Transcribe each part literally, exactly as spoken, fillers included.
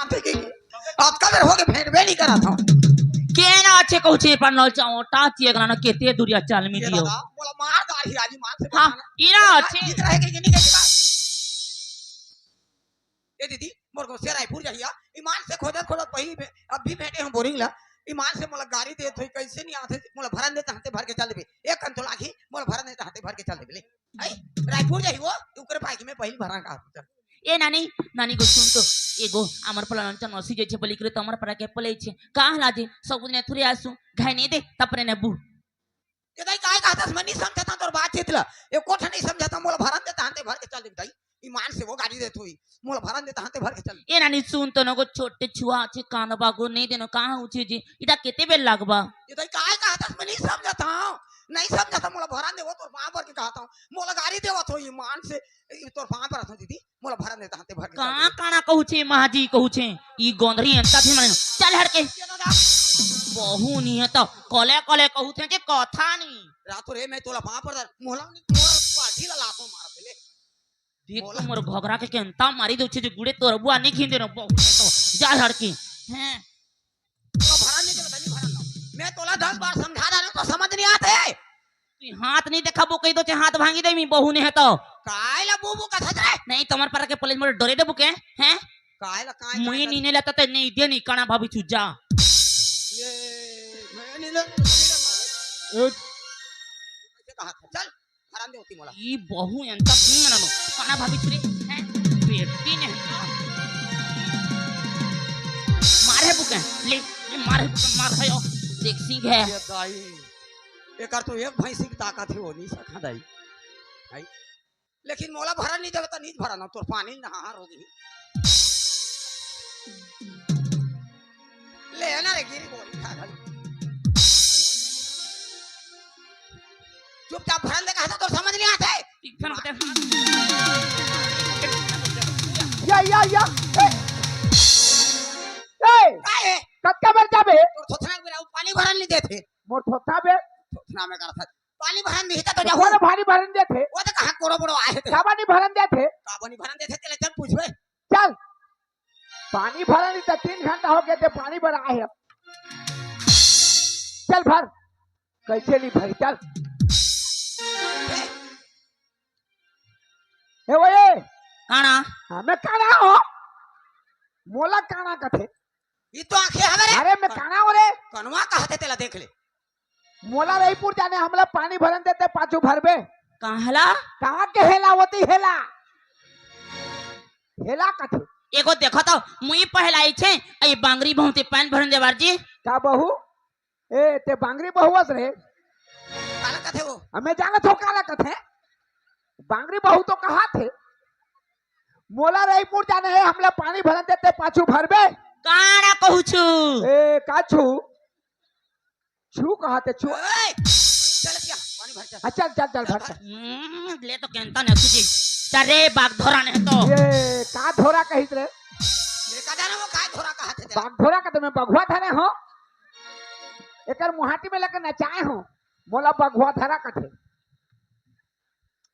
अतका बेर होगे भेंटबे नहीं करत हव। के ना अच्छे कहू छे पर नल चावटा चिए गला न केते दुरिया चाल मी ये दियो। दादा, मोला मार डारही आज ईमान से हाँ, बताना। इना ये अच्छे। जीत रहे के नहीं के। ए दीदी, मोर गोसिया रायपुर जहिया, ईमान से खोजत खोजत पहिली भे-, अब भी भेंटे हूँ बोरिंग ला। ईमान से मोला गाड़ी देत होई, कैसे नहीं आते, मोला भरन देता हाथे भर के चल देबे। एक कन तो लागी, मोला भरन देता हाथे भर के चल देबे। ले, आई, रायपुर जाही वो, ओकरे बाइक में पहिली भरा का चल। ए नानी, नानी गो सुन तो, ए गो, हमर पला नंचन मसी जे छे बलिक रे, तो हमर परा के पले छे। का हला जे, सब कुछ ने थुरे आसू, घाय नहीं दे, तपरे ने बू। ए दाई, काय कहतस, मैं नहीं समझता तोर बातचीत ला। एको ठा नहीं समझता, मोला भरन देता हाथे भर के चल देबे दाई। ईमान से वो गाड़ी देत होई, मोला भरन देता हाथे भर के चल। ए नानी सुन तो न गो, छोटे छुआ छे, कांदबा गो नहीं देनो, कहाँ उठे जी, इटा केते बेर लागबा? ए दाई, काय कहतस, मैं नहीं समझता हूँ, नहीं समझता, मोला भरन दे, वो तोर पाँव पर के कहता हूँ, मोला गाड़ी देवत होई ईमान से, ए, तोर पाँव पर हूँ दीदी, मोला भरन देता हाथे भर के चल कहाँ देबे। काना कहू छे, महाजी कहू छे, ई गोंधरी अंता भी माने, चल हट के। ये दादा। बहू नहीं है तो, कले कले कहू थे जे कथा नहीं। रातो रे, मैं तोला पाँव पर मोला नहीं, मोला पाठी ला लातो मार दे ले। देख बोला। तो मोर घगरा के केंता मारी दे छे जे गुड़े तोर बुआ नहीं खींदे न बहुत है तो जा हड़की। हैं? तोला भरा नहीं देबे, नहीं भरा ना। मैं तोला दस बार समझा डारे तो समझ नहीं आते। तू हाथ नहीं देखाबो कही दो छे हाथ भांगी दे मी बहू ने है तो। काय ला बू बू कथा रे? नहीं तमर पर के पुलिस मोर डरे देबू के? हैं? काय ला काय मुई ला नीने लेता ते नहीं दे नहीं कणा भाभी छू जा। ये मैं नहीं ले, नहीं ले। ए, कैसे कहा था? चल। हराम दे होती मोला। ई बहू एंता क्यों मना नो? काना भाभी छुरी, हैं? बेटी ने। मारे बुके, ले, ये मारे बुके, मार खायो। देख सिंह है। ये दाई, एकर तो एक भैंसी की ताकत है, वो नहीं सका दाई। भाई, लेकिन मोला भरा नहीं देवे तो नहीं भरा ना, तोर पानी नहा रोगी। ले ना रे, गिरी गोली खा गई। चुपचाप भरन दे, कहा था, तोर समझ नहीं आते। एक ठन बता। या, या, या। ए। ए। का है? कतका बेर जाबे? तोर थोथना के बेरा पानी भरन नहीं देते। मोर थोथा बे? थोथना में करत हस। पानी भरन नहीं तो जाहू। कोन पानी भरन देथे? वो तो कहाँ कोरो बड़ो आए थे। काबर नहीं भरन देथे? काबर नहीं भरन देथे, तेला चल पूछबे। चल। पानी भरन नहीं तो तीन घंटा हो गए थे, पानी भरा है। चल भर। कैसे नहीं भरी, चल। ए वो ये। काना? हाँ, मैं काना हूँ। मोला काना कथे। ये तो आंखें हवे रे। अरे, मैं काना हूँ रे। कनवा कहते तेला देख ले। मोला रईपुर जाने, हमला पानी भरन देते, पाछू भरबे। कहला? कहाँ के हेला होती हेला? हेला कथे। एगो देखो तो, मुई पहलाई छे, आई बांगरी बहुते पानी भरन देवार जी। का बहू? ए, ते बांगरी बहू अस रे। काला कथे वो? हमें जानत हो काला कथे? बांगरी बहू तो कहा थे? मोला रईपुर जाने है, हमला पानी भरन देते, पाछू भरबे। काना कहू छू? ए, का छू? छू कहा थे, छू। ए, चल पिया, पानी भर चल। हाँ, चल, चल, चल, चल भर भर। चल। हम्म, ले तो केंता ने तुझे। चल रे, बाग धोरा ने तो। ये का धोरा कहित रे? ये का जाने वो का धोरा कहा थे तेरा? बाग धोरा का तो मैं बघुआ धरे हूँ। एकर मुहाटी में लेके नचाए हूँ। मोला बघुआ धरा कथे।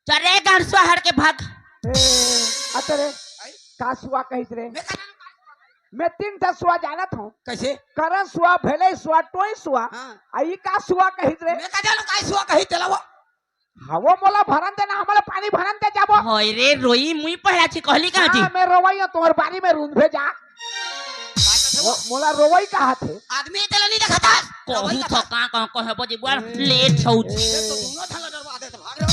चल रे, गांड सुआ हट के भाग। ए, अतरे, आई? का सुआ कहित रे? मैं का जानूं का सुआ कहित? मैं तीन ठा सुआ जानत हूँ। कैसे? करन सुआ, भेलई सुआ, टोई सुआ। हाँ। आ ई का सुआ कहित रे? मैं का जानूं का सुआ कहित तेला वो? हाँ, वो मोला भरन देना, हमला पानी भरन दे जाबो। होय रे, रोई मुई पहला छी कहली कहाँ जी? हाँ, मैं रोवई हूँ, तुम्हारे बारी में रूंद भेजा। वो मोला रोवई कहा थे? आदमी तेला नहीं देखा था? कहू तो का, का कहे बजे बुआ, ए, लेट हो ए। छी। ये तो दोनों थाला डरवा दे, तो भाग रहे हो।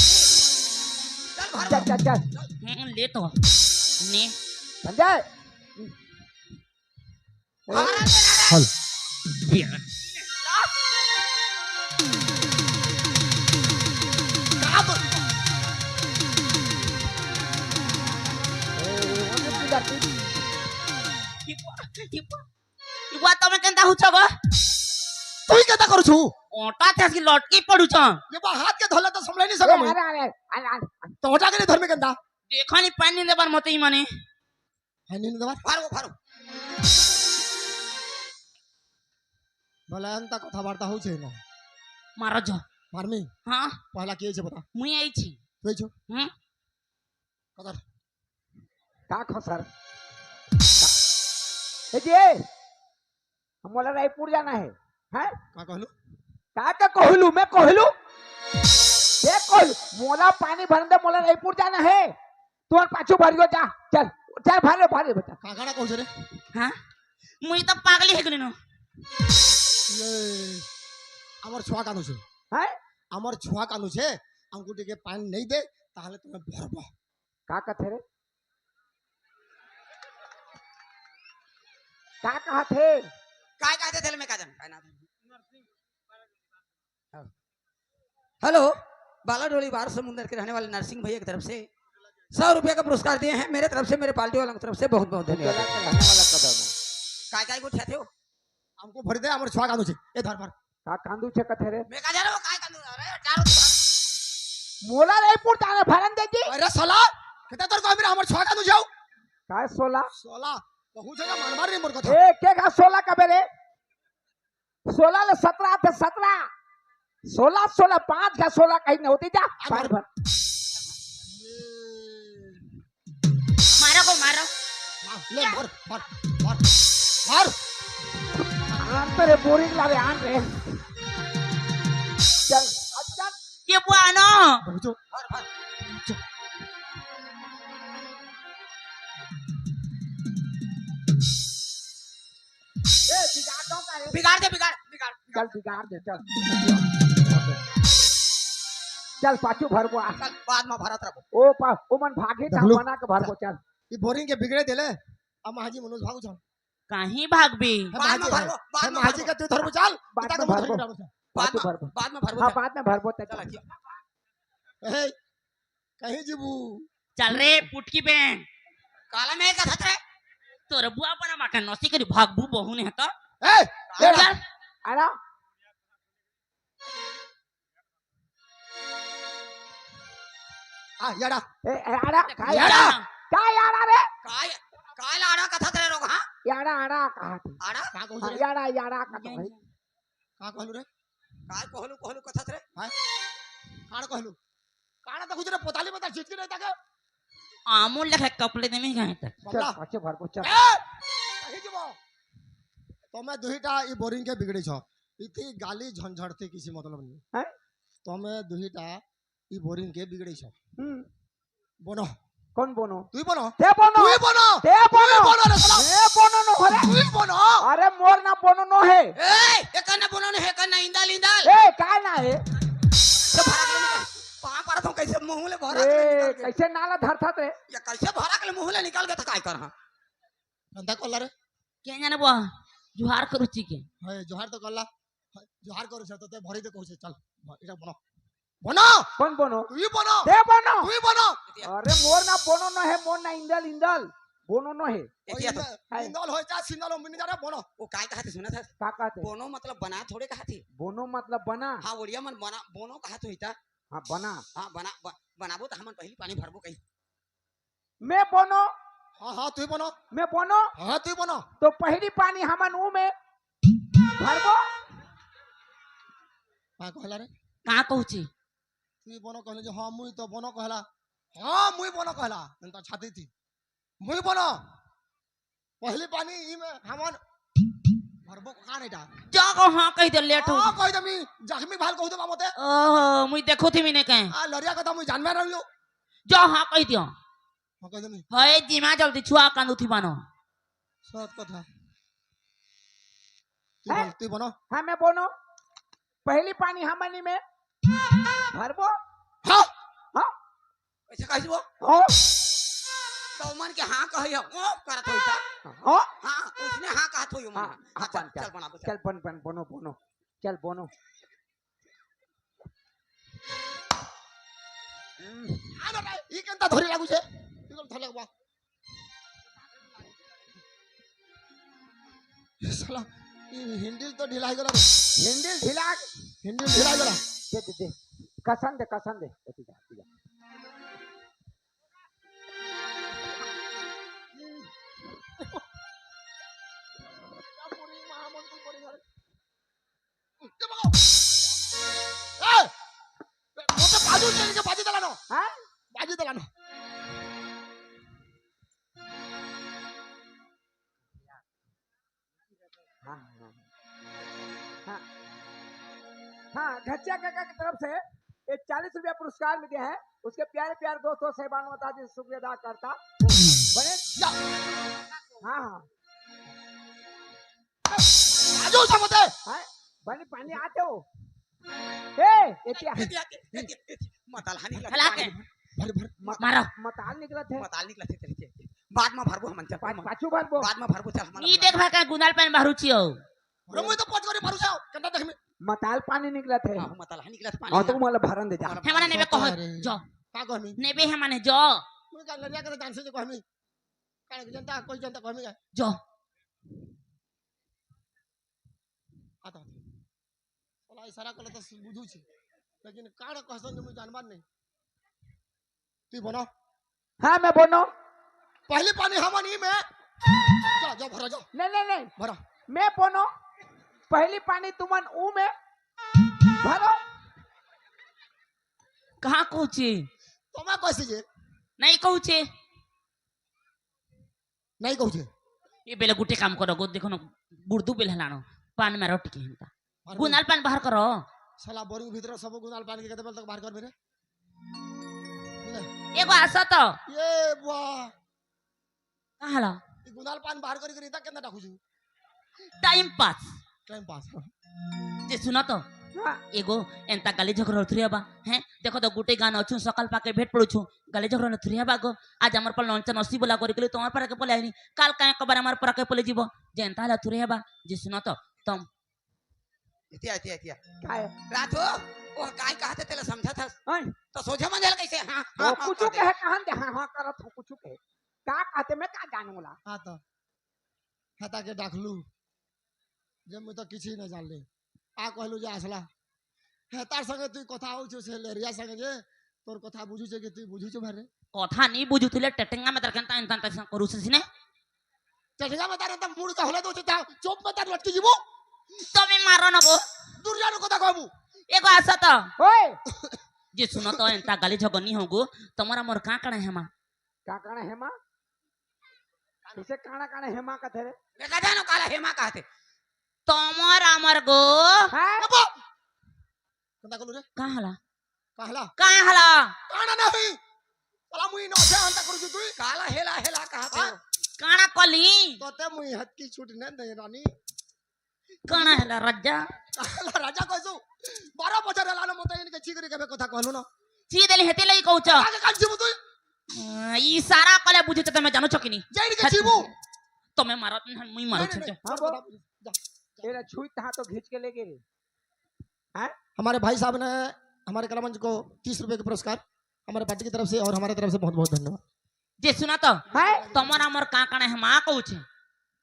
चल, भाग चल, रहे हो। चल, चल। हम्म, लेट हो। ने। संजय। ए। भाग रहे हो। हल। का बोल? ए, वो तो पूजा की। ये बुआ, ये बुआ। ई बात तमे केंता हुचो गो? तुई केंता करू छु? ओटा थे असकी लटकी पड़ू छ। ये बा हाथ के धोले तो संभले नहीं ए, सकम। अरे, अरे, अरे, अरे। तो ओटा के नहीं धर्मे केंता? देखा नहीं पानी दे बार मते ही माने। है नहीं दे बार? Pharaoh, pharaoh. भला अंता कथा वार्ता हो छे ना। मारो जो। मारमी? हाँ। पहला के छे बता? मुई आई छी। तू छो? हम्म। कदर। का खो सर? ए जी, मोला रायपुर जाना हे। हैं? का कहलू? का का कहलू? मैं कहलू? ये कहलू, मोला पानी भरन दे, मोला रायपुर जाना हे। तोर पाछू भरियो जा, चल, चल भर ले, भर ले बेटा। का गाना कहू रे? हाँ? मुई तो पागली हे गली नो। ये, हमर छुआ कानू छे। हैं? हमर छुआ कानू छे, हमको टिके पानी नहीं दे, ताहले तुम्हें भरबो। का कथे रे? का कहत हे? काय कहते थे, मैं का जानूं? काय नाम है? हेलो, बालाडोली बार समुंदर के रहने वाले नरसिंह भैया की तरफ से सौ रुपया का पुरस्कार दिए हैं। मेरे तरफ से, मेरे पार्टी वालों की तरफ से बहुत बहुत धन्यवाद। चला के रहने वाला कदम है। काय काय गोठियाथे हो? हमको भर दे, हमर छुआ कानू छे। ए धर भर। का कांदू छे कथे रे? मैं का जानूं, काय कांदू? अरे, चारों तरफ। मोला रायपुर जाना, भरन दे जी। अरे साला, कितना तोर को मेरा हमर छुआ कानू जाओ। काय सोला? सोला, कहू जगह मानवार नहीं मोर कथा। ए, के का सोला कबे रे? सोला ले सतरा आथे, सतरा। सोला, सोला, पाँच का सोला कहीं नहीं होती जा। अरे पाँच भर। मारो को मारो। हाँ, ले, भर, भर, भर, भर। आन तो रे, बोरिंग लावे, आन रे। चल, अब चल। ये बुआ आनो। भर, भर। ए, बिगाड़ दो का रे? बिगाड़ दे, बिगाड़, बिगाड़, बिगाड़। चल, बिगाड़ दे, चल। चल, पाछू भरबो आ। चल, बाद में भरत रहो। ओ पा, ओ मन भागे था, देख लो। बना के भरबो, चल। ये बोरिंग के बिगड़े देले, अब महाजी मनोज भागो जाओ। कहीं भागबी? बाद में भरबो, बाद में भरबो। का तू धरबो, चल। बाद में भरबो। बाद में भरबो, बाद में भरबो, हाँ, चल। बाद में भरबो, चल, चल। अच्छा। ए, कहीं जीबू? चल रे, पुटकी बेंग। काला में का खतरे? तोर बुआ बना माखन नौसी करी भागबू बहू ने हता। ए, चल। अरे, आ, याड़ा। ए, ए, याड़ा, का याड़ा? याड़ा? का याड़ा रे? का, का लाड़ा कथा तेरे लोग, हाँ? याड़ा, याड़ा कहा थे। आड़ा? का कहू हाँ, रे? याड़ा, याड़ा कहा थे भाई। का कहलू रे? का कहलू, कहलू कथा रे? हाँ? काड़ कहलू? काड़ा देखो जरा पोताली में तार झिटकी नहीं ताके। आमूल लखे कपड़े दे में कहीं तक। चल, बबला। पाछे भर को चल। ए! कहीं जीबो। तो मैं दुहिटा ई बोरिंग के बिगड़ी छ। इतनी गाली झंझट थी किसी मतलब नहीं। हैं? तो मैं दुहिटा ई बोरिंग के बिगड़ी छ। हम्म। बोनो। कौन बोनो? तू ही बोनो। ते बोनो। तू ही बोनो। ते बोनो। तू ही बोनो रे साला। ए बोनो नो हरे। तू ही बोनो। अरे मोर ना बोनो नो हे। ए, एकर ना बोनो नो हे, एकर ना इंदल, इंदल। ए, काय ना हे? तो भरा के निकल। पाँव पड़त हूँ, कैसे मुंह ले भरा के ए, निकल गया? कैसे नाला धरथा ते? ये कैसे भरा के मुंह ले निकल गया था, काय कर हाँ? धंधा कोला रे? के जाने बुआ, जुहार करू ची के। हाँ, जुहार तो कोला। हाँ, जुहार करू से तो ते भरी दे कहू से, चल, भ-, इटा बनो। बनो! कौन बनो? तू ही बनो! ते बनो! तू ही बनो! अरे मोर ना बनो न हे, मोर ना इंदल, इंदल। बनो न हे। ओ एतिया तो। इंदल, हाय। इंदल हो जा, सिंदल हो, मिनी जा रे, बनो। वो काय कहा थे, सुना था? का कहा थे? बनो मतलब बना थोड़े कहा थे। बनो मतलब बना? हाँ, ओड़िया मन बना, बनो कहा तो इता। हाँ, बना। हाँ, बना, ब-, बनाबो तो हमन पहली पानी भरबो कहीं। मैं बनो। हाँ, हाँ, तू ही बनो। मैं बनो। हाँ, तू ही बनो। तो पहली पानी हमन ऊ में भरबो। का कहला रे? का कहू ची? तू ही बनो कहले जो हाँ, मुई तो बनो कहला। हाँ, मुई बनो कहला। नहीं तो छाती थी। मुई बनो। पहली पानी ई में हमन भरबो का नहीं टा। जा को हाँ कह दे, लेट हो। हाँ, कह दे मी जख्मी भाल कहू दे बाबते। ओहो, मुई देखो थी मीने कहे। आ, लरिया कथा मुई जानबे ना लियो। जा हाँ कह दियो। हाँ, कह दे मी। हए जिमा जल्दी छुआ कांदू थी मानो। सत कथा। तू हैं? बन, तू बनो। हाँ, मैं बनो। पहली पानी हमनी में भरबो। हाँ। हाँ। कैसे कहिस वो? हाँ। तो मन के हाँ कही हो, ओ करत होई था। हाँ। हाँ, उसने हाँ कहा थोई मन। हाँ, हाँ, चल, चल, चल बना, चल। चल बन, बन, बनो, बनो। चल बनो। हम्म। आ ना रे, ई केंता धरी लागू छे? ई कोन धर लगबा? ए साला, ई हैंडल तो ढीला हो गेला रे। हैंडल ढीला? हैंडल ढीला हो गेला। दे, दे, दे। कसन दे, कसन दे। एती जा, एती जा। ए! मोटे बाजू चल के बाजी दलानो। हाँ? बाजी दलानो। हाँ, हाँ, हाँ। हाँ, घचिया काका की तरफ से ये चालीस रुपया पुरस्कार मिले हैं। उसके प्यारे प्यारे दोस्तों, साहिबान, बता दीजिए, शुक्रिया अदा करता। बने? या। हाँ, हाँ। आजो समझे। हाँ, बने पानी आते हो। ए, ये क्या है? ये, ये, ये, ये, ये, मताल हानि लगा चला के। पानी। भर, भर, म-, मारो। मताल निकलत हे। मताल निकलत हे, चल, चल, चल। बाद में भरबो हमन, चल, पा-, हमन। पाछू भरबो। बाद में भरबो, चल, हमन नी अपन देख भा का गुंदाल पान भरू छियो। अरे, मुई तो पच करे भरू जाओ, कंडा देख में। मताल पानी निकलत हे। हाँ, मताल हानि निकलत पानी हाँ, तो ना। मोला भरन दे जा। मोला हे माने भरन नेबे दे। कहो, अरे। जो। का कहमी? नेबे हे माने जो। मुई का लड़िया करे जान से जो कहमी। काहे के जनता, कोई जनता कहमी का? जो। आता, आता। साला इशारा करले तो बुझू छी, लेकिन काड़ कहसन जो मुझे जानबार नहीं। तू बनो। हाँ, मैं बनो। पहली पानी हमन ई में। जा, जा, भरा, जा। नहीं, नहीं, नहीं। भरा। मैं बनो। पहली पानी तुमन ऊ में भरो। कहाँ कहूँ छी? तो मैं कैसे जे? नहीं कहूँ छी। नहीं कहूँ छे। ये बेले गुटे काम करो गो, देखो ना, गुर्दू बेल हलानो, पान में रोटी के हिंता। बाहर गुनाल पान बाहर करो। साला बोरिंग भीतर सब गुनाल पान के कते बेल तक बाहर कर मेरे। ले। एगो आसा तो। ये वाह। कहाँ ला? ये गुनाल पान बाहर करी करी तक केंदा डाकू छू। Time pass. Time pass. जे सुनो तो। हाँ। एगो एंता गाली झगड़ा थुरिया बा, हैं? देखो तो गुटे गान अछू सकल पाके भेंट पड़ू छू। गाली झगड़ा थुरिया बा गो। आज हमार पर लौंचा नसी बोला करी के लिए तुम्हार पर के बोले नहीं। काल काहे कबर हमार पर के बोले जीवो। जे एंता ला थुरिया बा। जे सुनो तो। तुम। इतिया, इतिया, इतिया। काय? रात हो, वो काय कहा थे तेला समझा था। हैं? तो सोझे मंझल कैसे? हाँ, वो हाँ, हाँ, कुछ कह दे। कहे, कहाँ दे? हाँ, हाँ, करत हो, कुछ कहे। का कहते मैं का जानूला? हाँ तो। हता के डाकलू। जे मुई तो किसी न जान ले। आ कहलू जे आसला। हे तार संगे तू कथा हो छो से लेरिया संगे जे, तोर कथा बुझू छे कि तू बुझू छे भरे? कथा नहीं बुझू थी ले टटेंगा में तरकन ता इंसान तैसा करू से सिने। टटेंगा में तारे तम मूड़ का होले दो छे ता, चुप में तार लटकी जीवो। तो मैं मारो ना को। दूर जानो कथा कहबू। एगो आसा तो। ओए। जे सुनो तो एंता गाली झगनी होगो, तुम्हारा मोर का कणे हेमा? का कणे हेमा? इसे काना काना हेमा कथे रे? देखा जानो काला हेमा कहते। तमर अमर गो। हाँ? अबो! कंदा कलू रे? कहाँ हला? कहाँ हला? कहाँ हला? काना नहीं। साला मुई नोचे हंता करू तू। काला हेला हेला कहा थे। हाँ? काना कली। तो ते मुई हत की छूट न दे रानी। काना हेला राजा? काला राजा कोई सु। बारह बजर लानो मत इनके चीकरी के कथा कहलू ना। ची देली हेते लई कहू छ। काका कान जीवू तू। अ, इशारा कले बुझे त मैं जानो छकिनी। जैन के जीवू। तो मैं मारत नहीं, मुई मारू नहीं, छे। नहीं, हाँ, जा, बोल। जा, जा। तेरा छुई तहा तो घींच के ले गए रे। हैं? हमारे भाई साहब ने हमारे कलामंच को तीस रुपए के पुरस्कार हमारे पार्टी की तरफ से और हमारे तरफ से बहुत बहुत धन्यवाद। जे सुना तो। हैं? तमर अमर का कणे हेमा कहू छे।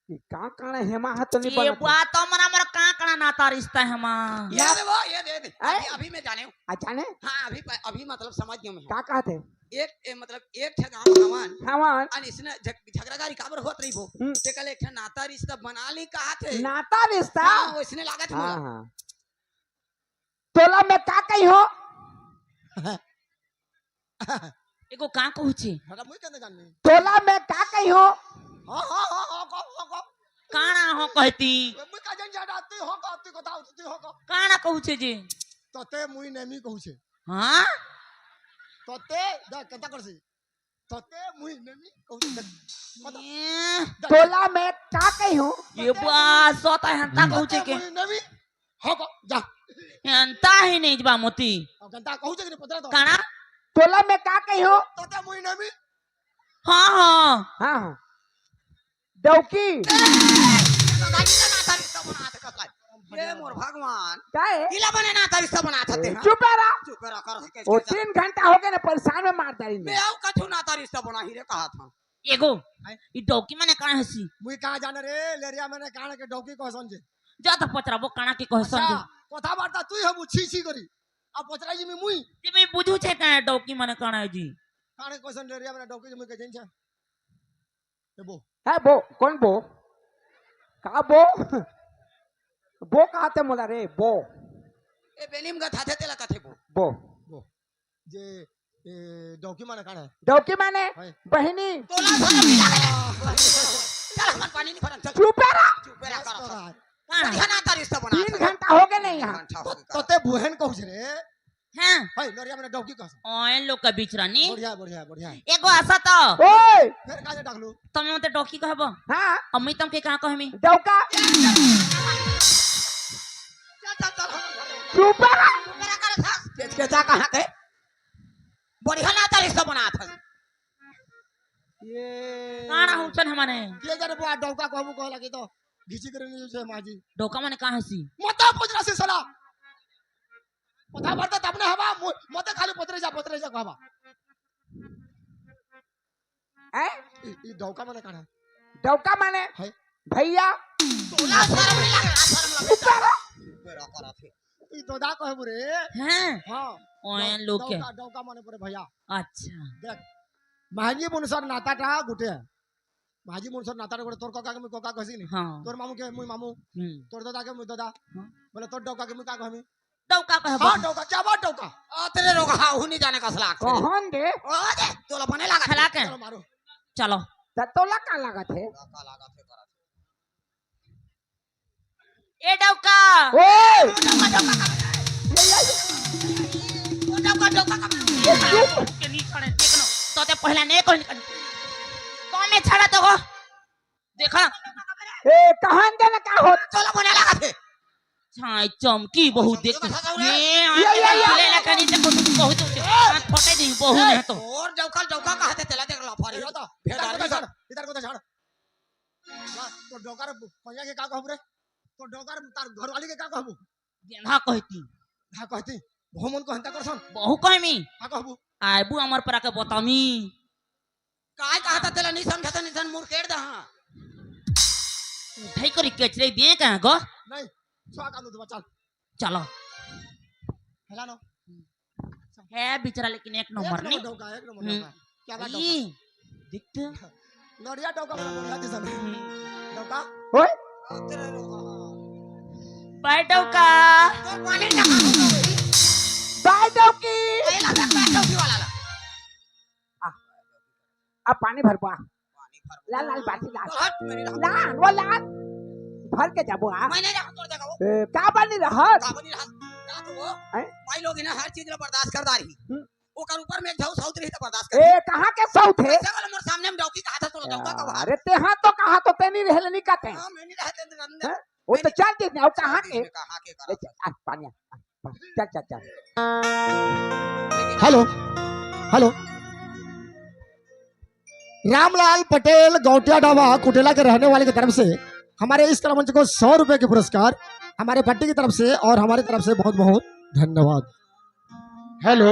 ये का कणे हेमा हा तो नहीं ये बनत हे। बुआ तमर अमर का कणे नाता रिश्ता हेमा। ये दे वो, ये दे, दे। हैं? अभी, अभी मैं जाने हूँ। आ, जाने? हाँ, अभी, अभी मतलब समझ गया मैं। का कहत हे? एक, ए, मतलब एक ठे गाँव हवन। हवन। अन इसने झग-, झगड़ागारी काबर होत रही वो। हम्म। ते कल एक ठे नाता रिश्ता बना ली कहा थे। नाता रिश्ता? हाँ, वैसने लागत हे हाँ, मोला। हाँ। तोला मैं का कही हो? एगो का कहू छे? हटा, मुई कहना जाननी। तोला मैं का कही हो? हाँ, हाँ, हाँ, हाँ, कहो, हाँ, कहो। काना हो कहती? मुई का जान जाना, तू हो कहो, तू बताओ, तू हो कहो। काना कहू छे जी? तोते मुई नेमी कहू छे। हाँ? तोते, जा, कता कर सी। तोते मुई नेमी कहू छे। बता। ए। तोला मैं का कही हो? ये तोते बा, सोता है, हंता कहू छे तोते के? मुई नेमी। हाँ, को, जा। एंता ही नहीं बा मोती। अब गंदा कहू छे कि नहीं पतरा तो? काना? तोला मैं का कही हो? तोते मुई नेमी। हाँ, हाँ। हाँ, हाँ। डौकी। ए, दादा, इला ना तारी सब बना था कका। ये मोर भगवान। का है? इला बने ना तारी सब बना था ते, हाँ? चुप रहा। चुप रहा, कर सके वो इसके तीन घंटा हो गए ना, परेशान में मार डाली मैं। मैं आऊ कछु ना तारी सब बना ही रे कहा था। एगो, हैं? ई डौकी माने का हसी? मुई का जाने रे, लेरिया माने का के डौकी कहसन जे। जा त पचराबो काना के कहसन अच्छा, जे। कथा वार्ता तू हम छी छी करी। अब पचरा जी में मुई। जी में बुझू छे का डौकी माने काना है जी? काने कहसन लेरिया माने डौकी जे मुई के जन छे। ए बो। है बो, कौन बो? का बो? बो कहते मोला रे, बो। ए बेनिम गथा थे तेला कथे बो। बो। बो। जे, ए, डौकी माने काना है? डौकी माने? है। बहिनी। तोला साला मिला के। चल, हमर पानी नहीं भरन, चल। चुप रहा। चुप रहा, बस कर। कर। बढ़िया ना तारीफ से बना तीन घंटा हो गए नहीं यहाँ। घंटा हो गया। तो ते बुहेन कहू रे। हाँ। भाई, नरिया में डौकी कह। ओए लोग का बीच रानी। बढ़िया, बढ़िया, बढ़िया। एगो आशा तो। ओए! फिर का जे डाकलू? तुम मते डौकी कहबो? हाँ। अम्मी तुम के कहाँ कहमी? डौका। चल, चल, चल, हम चल। चुप रह। मेरा कर था। केचकेचा कहाँ के? बढ़िया ना तारीफ से बना था। ये काना हुचन हमने। ये जरे बुआ डौका कहबू कह लगी तो घिची करे नहीं से माजी। डौका माने कहाँ सी? मत पूछ रहा से साला। पता पड़ता तब ने हवा मु-, मत खाली पतरे जा, पतरे जा कहबा। हैं? ई, ई डौका माने काना? डौका माने है? भैया। तोला शर्म नहीं लगे, शर्म लगे। ऊपर। ऊपर करा थे। ई दोदा कहबू रे। हैं? हाँ। ओए डौ-, लोग के। डौका, डौका माने पड़े भैया। अच्छा। देख, महंगी मुनसर नाता टा गुटे है। माझी मुनसर नाता रे गोटे तोर कका के मुई कका कहसी नी। हाँ। तोर मामू के मुई मामू। हम्म। तोर दादा के मुई दादा। हाँ। बोले तोर डौका के मुई का कहमी? डौका कहबो। हाँ, डौका, क्या बात डौका? आ, तेरे डौका, हाँ, हूँ नहीं जाने का सलाह। कहन दे। ओ, दे, तोला बने लगा। खला के। चलो मारो। चलो। त तोला का लागत है? का लागत है, करत है। ए डौका। ओए! डौका, डौका, डौका। ये, ये, ये। ओ डौका, डौका, डौका। ये चुप। के नहीं छड़े, देख लो। तो ते पहला नहीं कोई नहीं। कौन नहीं छड़ा तो वो? देखा। ए, कहाँ जाने का हो? चलो, बोले लगा थे। छाई चमकी बहुत देख। चमकी बता दो रे। ये, ये, ये, ये। ले, ले, कहीं से बहुत, बहुत, बहुत। हाथ फटे दी, बहुत ए, है तो। और डौका, डौका कहाँ थे? तेला देख लो, फारी। इधर तो, इधर को तो झाड़, इधर को तो झाड़। ला, तो डौका रे, कोनिया के का कहबू रे? तो डौका रे, तार घरवाली के का कहबू? गेंधा कहती। हाँ, कहती। बहुमन को हंता करसन। बहु कहमी। हाँ, कहबू। आबू अमर परा के बतामी। काय कहता तेला नहीं समझता, नहीं समझ मुड़ केड़ दहा। उठाई करी केचरे दिए कहाँ गो? नहीं, छुआ का दूध बचा। चलो। हेला नो। है बेचारा, लेकिन एक नंबर एक नंबर नहीं। डौका, एक नंबर हम्म। डौका। क्या बात ई, डौका? दिखते? नरिया डौका, बड़ा बढ़िया दिसन। हम्म। डौका? ओए? तेरे डौका। बाय डौका। तो पानी ना। बाय डौकी। ए, ला, ला, बाय डौकी वाला ला। आ, अब पानी भर बा। पानी भर ला, ला, बाटी ला। हट, मेरी राम। ला, वो ला। भर के जाबो आ। मैं नहीं रहा तोर जगह वो। ए, का बनी रहत? का बनी रहत? का तो वो? हैं? भाई लोग इन्हें हर चीज ला बर्दाश्त कर दारी। हम्म। ओकर ऊपर में एक झौ सौत रही तो बर्दाश्त कर। ए, कहाँ के सौत है? ऐसे वाला मोर सामने में डौकी कहा था, तो डौका का बाहर। अरे, ते हाँ तो कहा तो ते नहीं रहले, नहीं कहते हैं। हाँ, मैं नहीं रहते, नहीं रहते। हैं? वो तो चल चीज नहीं, और कहाँ के? कहाँ के ए, करा? चल, आ, पानी आ, आ, पानी। चल, चल, चल। Hello, hello. रामलाल पटेल गौटिया ढाबा कुटेला के रहने वाले की तरफ से हमारे इस कला मंच को सौ रुपए के पुरस्कार हमारे भट्टी की तरफ से और हमारी तरफ से बहुत बहुत धन्यवाद। हेलो,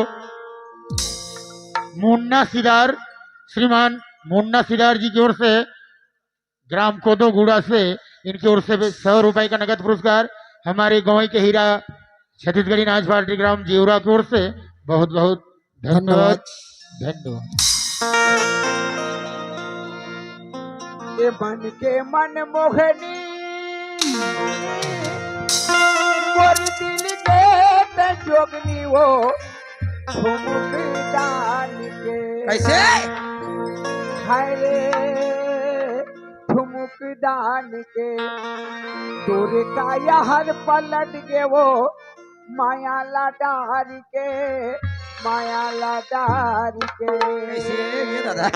मुन्ना सिदार, श्रीमान मुन्ना सिदार जी की ओर से ग्राम कोदोगुड़ा से इनकी ओर से सौ रुपए का नगद पुरस्कार हमारे गौई के हीरा छत्तीसगढ़ी नाच पार्टी ग्राम जीवरा की ओर से बहुत बहुत धन्यवाद। धन्यवाद। ए मन के मन मोहनी, मोर दिल के त जोगनी वो ठुमुक डाल के। कैसे? हाय रे, ठुमुक डाल के, दूर का यार पलट के वो माया ला डार के, माया ला डार के। कैसे ये दादा?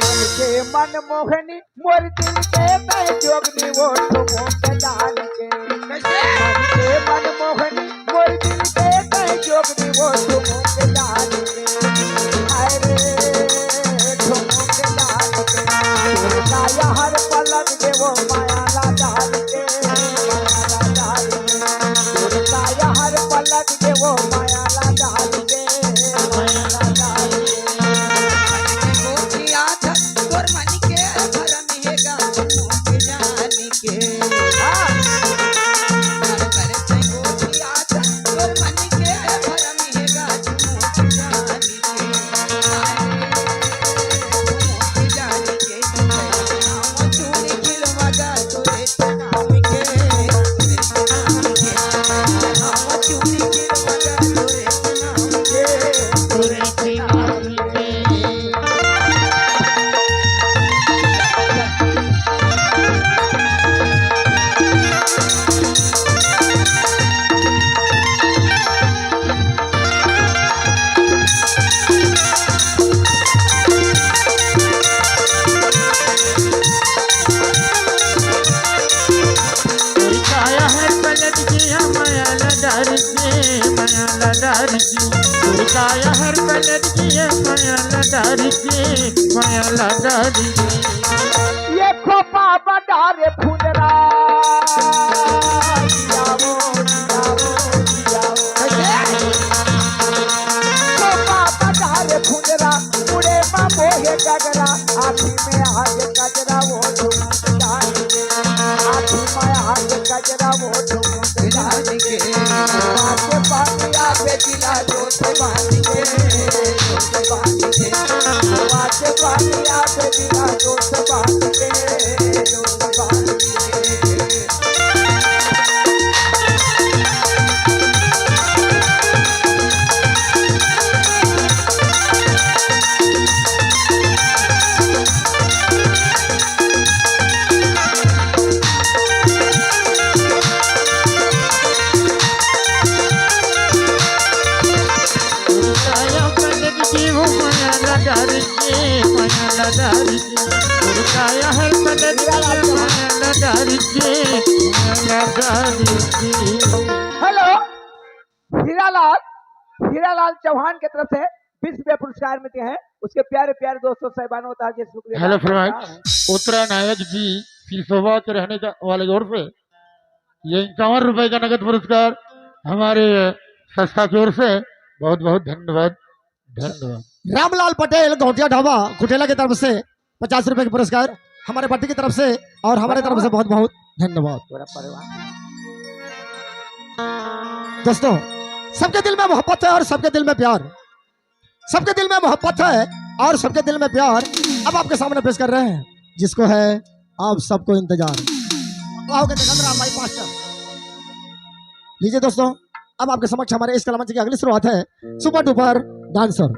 मन के मन मोहनी मोर दिल के तय जोगनी वो ठुमुक डाल के। कैसे? मन के मन मोहनी मोर दिल के तय जोगनी वो ठुमुक डाल के। हाय रे ठुमुक डाल के। तोर काया हर पलक दे वो माया ला डाल के। माया ला डाल के। तोर काया हर पलक दे वो माया ला डाल के। माया ला डाल के। गोठिया था तोर मन के धरम हे गा ठुमुक जान के। हाँ। दुर्गा हर कलर की है, माया लगा रही के, माया लगा रही के। ये खोपा बड़ा रे फुलरा। Xiao, Xiao, Xiao. खोपा बड़ा रे फुलरा, उड़े मा मोहे गगरा। आँखी में आज गजरा वो झुमक डाल के, आँखी में आज गजरा वो झुमक डाल के। बात पानी आवे दिला दोस्त बांध के, दोस्त बांध के। बात पानी आवे दिला दोस्त बांध के, दोस्त बांध के। हेलो, हीरालाल, हीरालाल चौहान की तरफ से बीस रुपया पुरस्कार मिलते हैं उसके प्यारे प्यारे दोस्तों, साहिबानों, ताज, शुक्रिया। हेलो फ्रेंड्स, उत्तरा नायक जी सिसोवा के रहने का वाले की ओर से ये इक्यावन रुपए का नगद पुरस्कार हमारे संस्था की ओर से। बहुत बहुत धन्यवाद, धन्यवाद। रामलाल पटेल गौटिया ढाबा कुटेला की तरफ से पचास रुपए का पुरस्कार हमारे पार्टी की तरफ से और हमारे तरफ से बहुत बहुत धन्यवाद। पूरा परिवार। दोस्तों, सबके दिल में मोहब्बत है और सबके दिल में प्यार, सबके दिल में मोहब्बत है और सबके दिल में प्यार। अब आपके सामने पेश कर रहे हैं जिसको है आप सबको इंतजार, वाह के जगत राम भाई मास्टर। लीजिए दोस्तों, अब आपके समक्ष हमारे इस कलामंच की अगली शुरुआत है सुपर डुपर डांसर।